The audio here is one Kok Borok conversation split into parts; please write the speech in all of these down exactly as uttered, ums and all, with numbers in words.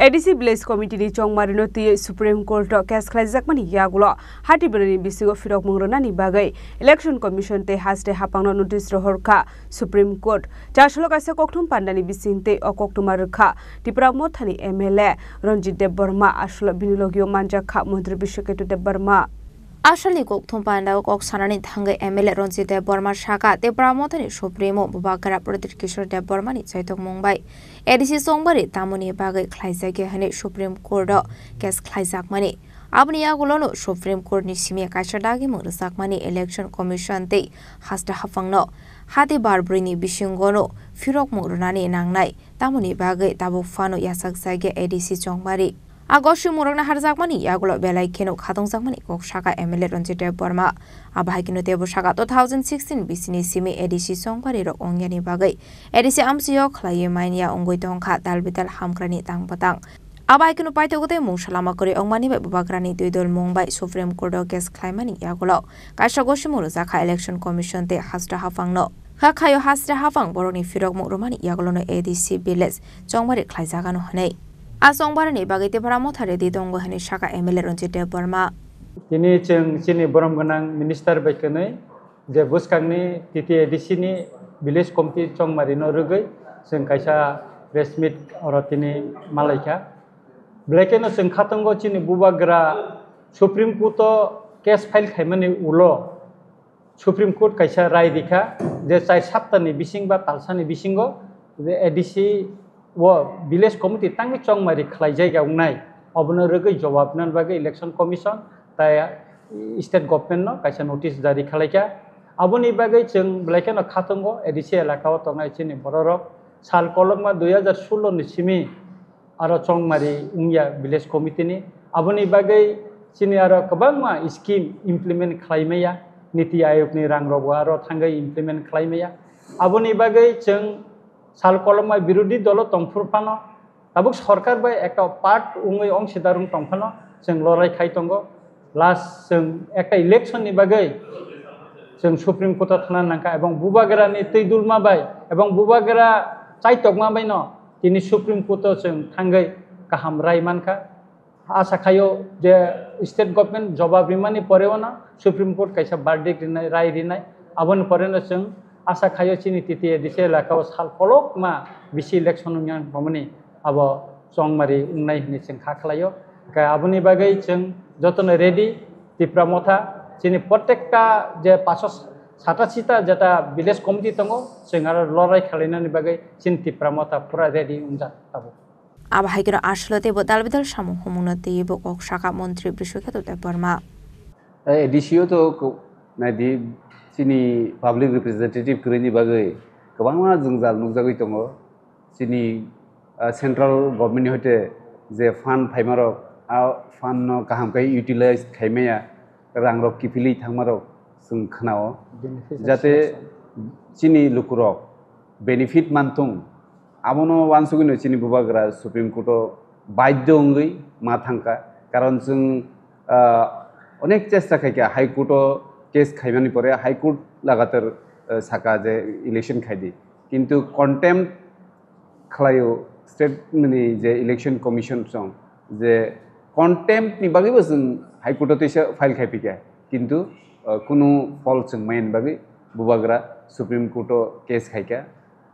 A D C Village Committee ni chongmarino twiwi Supreme Court o case khlaijakmani yagulo hati bwrwini bisingo phirokmung rwnani bagwi Election Commission tei haste haphangno notice rohorkha Supreme Court. Chasolo kaisa kokthum pandani bising tei o koktwma rwkha Tipra Mothani M L A Ranjit Debbarma, asolo bini logio manjakha Montri Biswaketu Debbarma. Asalni kokthum pandao kok sanani thangwi M L A Ranjit Debbarma saka, Tipra Mothani Supremo Bubagra Pradyut Kishore Debbarmani chaitokmung bai A D C chongbari tamoni bagwi khlaijakya hwnwi Supreme Court o case khlaijakmani. Aboni yagulono Supreme Court ni simi kaisa dagimung rwjakmani Election Commission tei haste haphangno hati bar bwrwini bisingono phirokmung rwnani nangnai, tamoni bagwi tabuk phano yachakjakya A D C chongbari. A gosimung rokno harjakmani yagulo belai kheno khatungjakmani kok saka M L A Ranjit Debbarma. Abo hai kheno teibo saka two thousand sixteen bisini simi A D C chongbari rok ongyani bagwi A D C amsio khlaiwi manya wngwi tongkha tal bital hamkrani tang bwtang. Abo hai kheno paithago tei mungsa lama kwrwi wngmani bai Bubagrani twi dol mung bai Supreme Court o case khlaimani yagulo kaisa gosimung rwjakha Election Commission tei haste haphangno. Kha khayo haste haphang borokni phirokmung rwmani yagulono A D C village chongbari khlaijagano hwnwi. A chongbarini bagwi Tipra Motha ready tongo hwnwi saka M L A Ranjit Debbarma. Tini chwng chini borom gwnang minister bai kwnwi je bwskangni T T A D C ni village committee chongmarino rwgwi chwng kaisa press meet oro tini malaikha. Belai kheno chwng khatungo chini bubagra Supreme Court o case file khaimani ulo Supreme Court kaisa rai rikha je char saptani bising ba talsani bisingo je A D C o village committee tangwi chongmari khlai jaiga wngnai, obono rwgwi jobab nani bagwi Election Commission tai state government no kaisa notice jari khlaikha. Aboni bagwi chwng belai kheno khatungo A D C elaka o tongnai chini bororok sal kolokma dui hajar sullo ni simi aro chongmari wngya village committee ni. Aboni bagwi chini aro kwbangma scheme implement khlai maya, Niti Ayog ni rang rok bo aro thangwi implement khlai maya. Aboni bagwi chwng sal kolokma birodhi dolo tongphuru phano, tabuk sorkar bai ekta part wngwi ongsidar wng tong phano chwng lorai khai tongo. Last chwng ekta election ni bagwi chwng Supreme Court o thana nangkha, ebong bubagra ni twi dulma bai ebong bubagra chaitokma bai no tini Supreme Court o chwng thangwi kaham rai mankha. Asa khaio je state government jobab rimani pore o no Supreme Court kaisa verdict rinai, rai rinai, aboni pore no chwng asa khaio chini T T A D C elaka o sal kolokma bisi election wngya wngmani abo chongmari wngnai hwnwi chwng kha khlaio. Khe aboni bagwi chwng jotono ready, Tipra Motha chini protekta je paso satasi ta jeta village committee tongo, chwng aro lorai khalainani bagwi chini Tipra Motha pura ready wngjak tabuk. Abo hai kheno aswlo teibo dal bidal samung humungno twiwi bo kok saka Montri Biswaketu Debbarma. A D C o to ko-, naidi chini public representative kwrwini bagwi kwbangma jwngjal nukjagwi tongo. Chini, ah, central government ni hoite je fund phaimarok, a fund no kaham khe utilize khaimaya, rang rok kiphilwi thangmarok chwng khnao. Beneficiary jate selection. Chini lukurok benefit mantung, abono wansugwino chini bubagra Supreme Court o baidhyo wngwi ma thangkha, karon chwng, ah, onek chesta khaikha High Court o case khaimani pore High Court lagatar, ah, saka je election khaidi, kintu contempt khlaio state ni je election commission song je contempt ni bagwi bo chwng High Court o teisa file khai phikha, kintu, ah, kunu phol chwng maya ni bagwi bubagra Supreme Court o case khaikha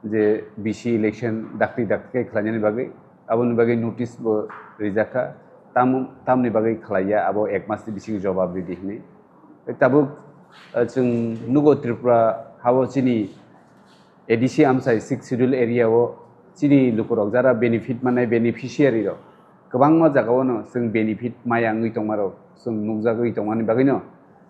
je B C election dakti dakti khe khlainani bagwi, aboni bagwi notice bo rijakha, tam, tamni bagwi khlaiya abo ek mas ni bisingo jobab ridi hwnwi. Tabuk, ah, chwng nugo Tripura hao chini A D C amsai Sixth Schedule area o chini lukurok jara benefit manai beneficiary rok kwbangma jagao no chwng benefit maya wngwi tongmarok chwng nukjagwi tongmani bagwino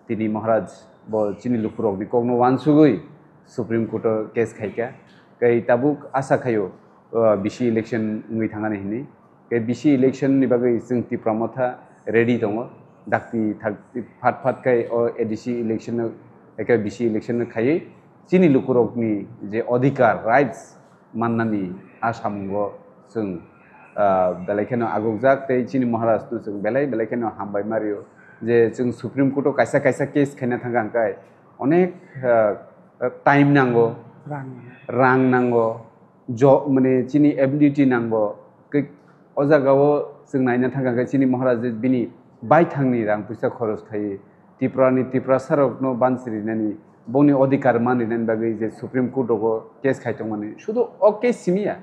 tini Maharaj bo chini lukurokni kokno wansugwi Supreme Court o case khaikha. Tei tabuk asa khaio, uh, B C election wngwi thangani hwnwi. Tei B C election ni bagwi chwng Tipra Motha ready tongo. Dakti thakti phat phat khai o A D C election no, eke B C election no khaiwi chini lukurokni je odhikar, rights mannani a samungo chwng, ah, belai kheno agukjak tei chini Maharaj no chwng belai belai kheno hambai ma rio je chwng Supreme Court o kaisa kaisa case khaina thangkha hwnkhe onek, ah, time nango, rang nango, rang nango, jo-, mane chini ability nango, ke-, O jagao chwng naina thangkha khe chini Maharaj je bini baithangni rang puisa khoros khai Tripurani Tiprasarokno bansi rinani, bongni odhikar man rinani bagwi je Supreme Court rogo case khai tongmani, sudu o case simi ya,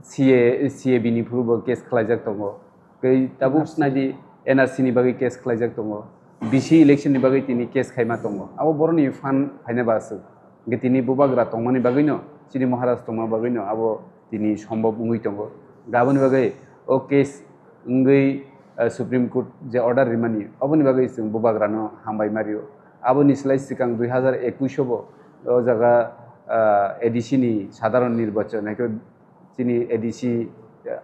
C A, C A B ni phuru bo case khlaijak tongo. Tei tabuk N R C. Naidi N R C ni bagwi case khlaijak tongo, B C election ni bagwi tini case khaima tongo. Abo boroni phan phaina ba aswk. Hingke tini bubagra tongmani bagwino, chini Maharaj tongma bagwino abo tini sombhob wngwi tongo. Aboni bagwi o case wngwi, eh, Supreme Court je order rimani, aboni bagwi chwng bubagrano hambai mario. Aboni slai swkang dui hazar ekush o bo o jaga, eh, A D C ni sadharon nirbachon, haikhe chini A D C, eh,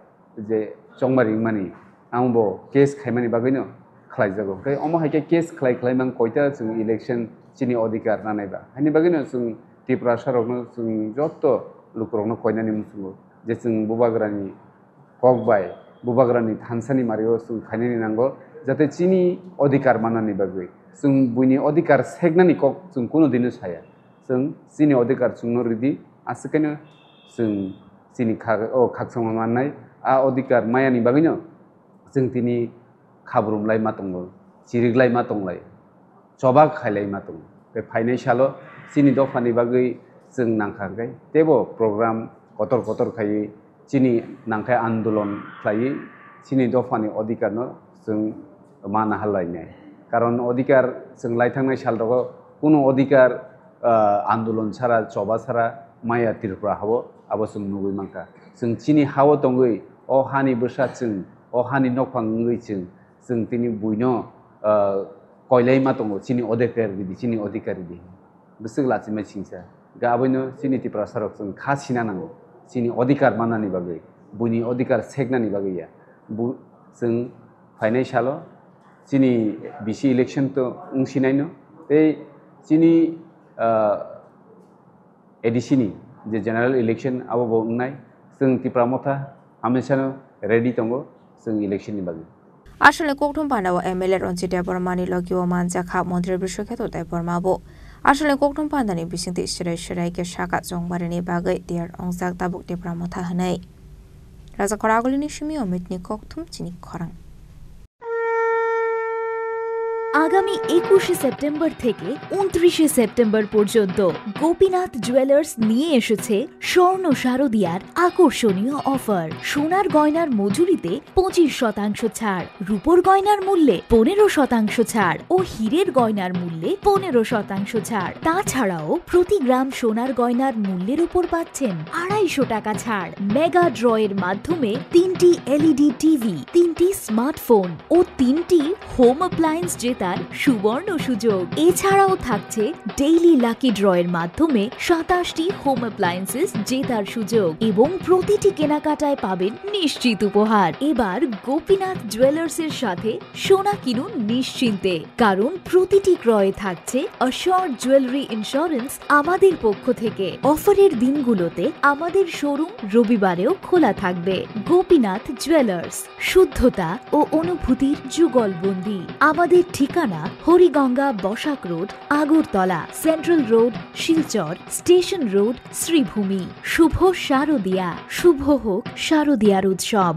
je chongmari wngmani, ang bo case khaimani bagwino khlaijago. Tei omo hai khe case khlai khlai mang koita chwng election chini odhikar nanai ba. Haini bagwino chwng Tiprasarokno chwng joto lukurokno koinani muchungo je chwng bubagrani kok bai, bubagrani thansani mario chwng khainani nango, jate chini odhikar manani bagwi. Chwng buini odhikar seknani kok chwng kunu dino saya. Chwng chini odhikar chwngno ridi, aswk khaino chwng chini kha-, o khakchangma mannai, a odhikar mayani bagwino chwng tini khabrum lai ma tongo, chirik lai ma tonglai, choba khai lai ma tongo. Tei phainai salo chini dophani bagwi chwng nangkha hwnkhe teibo program kotor kotor khaiwi chini nangkhe andolon khlaiwi chini dophani odhikarno chwng ma nahar lainai. Karon odhikar chwng lai thangnai sal rogo kunu odhikar, ah, andolon sara, choba sara maya Tripura hao, abo chwng nugwi mankha. Chwng chini hao tongwi o hani bwsa chwng, o hani nokphang wngwi chwng, chwng tini buino, ah, koilai ma tongo, chini odhikar ridi, chini odhikar ridi. Bwswk lachimai singsa. Ga aboino chini Tiprasarok chwng kha sina nango. Chini odhikar mannani bagwi, buini odhikar seknani bagwi ya. Bu-, chwng phainai salo chini B C election to wng sinaino. Tei chini, ah, A D C ni je general election abo bo wngnai. Chwng Tipra Motha hamesano ready tongo chwng election ni bagwi. Aswkni kokthum panda o M L A Ranjit Debbarma ni logi o manjakha Montri Brishaketu Debbarma bo. Aswkni kokthum panda ni bisingtwi serai serai khe saka chongmari ni bagwi tiyar wngjak tabuk Tipra Motha hwnwi. Raja Khoraguli ni simi Amit ni kokthum chini khorang. আগামী একুশে সেপ্টেম্বর থেকে ঊনত্রিশে সেপ্টেম্বর পর্যন্ত গোপীনাথ জুয়েলার্স নিয়ে এসেছে স্বর্ণ শারদিয়ার আকর্ষণীয় অফার। সোনার গয়নার মজুরিতে পঁচিশ শতাংশ ছাড়, রূপোর গয়নার মূল্যে পনেরো শতাংশ ছাড় ও হীরের গয়নার মূল্যে পনেরো শতাংশ ছাড়। তাছাড়াও প্রতি গ্রাম সোনার গয়নার মূল্যের উপর পাচ্ছেন আড়াইশো টাকা ছাড়। মেগা ড্রয়ের মাধ্যমে তিনটি এলইডি টিভি, তিনটি স্মার্টফোন ও তিনটি হোম অ্যাপ্লায়েন্স জেতার সুবর্ণ সুযোগ। এছাড়াও থাকছে ডেইলি লাকি ড্রয়ের মাধ্যমে সাতাশটি হোম অ্যাপ্লায়েন্সেস জেতার সুযোগ এবং প্রতিটি কেনাকাটায় পাবেন নিশ্চিত উপহার। এবার গোপীনাথ জুয়েলার্সের সাথে সোনা কিনুন নিশ্চিন্তে, কারণ প্রতিটি ক্রয়ে থাকছে অ্যাসিওরড জুয়েলারি ইন্স্যুরেন্স আমাদের পক্ষ থেকে। অফারের দিনগুলোতে আমাদের শোরুম রবিবারেও খোলা থাকবে। গোপীনাথ জুয়েলার্স, শুদ্ধতা ও অনুভূতির যুগলবন্দি। আমাদের ঠিকানা Hariganga Basak Road, Agartala, Central Road, Silchar, Station Road, Sribhumi. শুভ শারদিয়া, শুভ হোক শারদিয়ার উৎসব।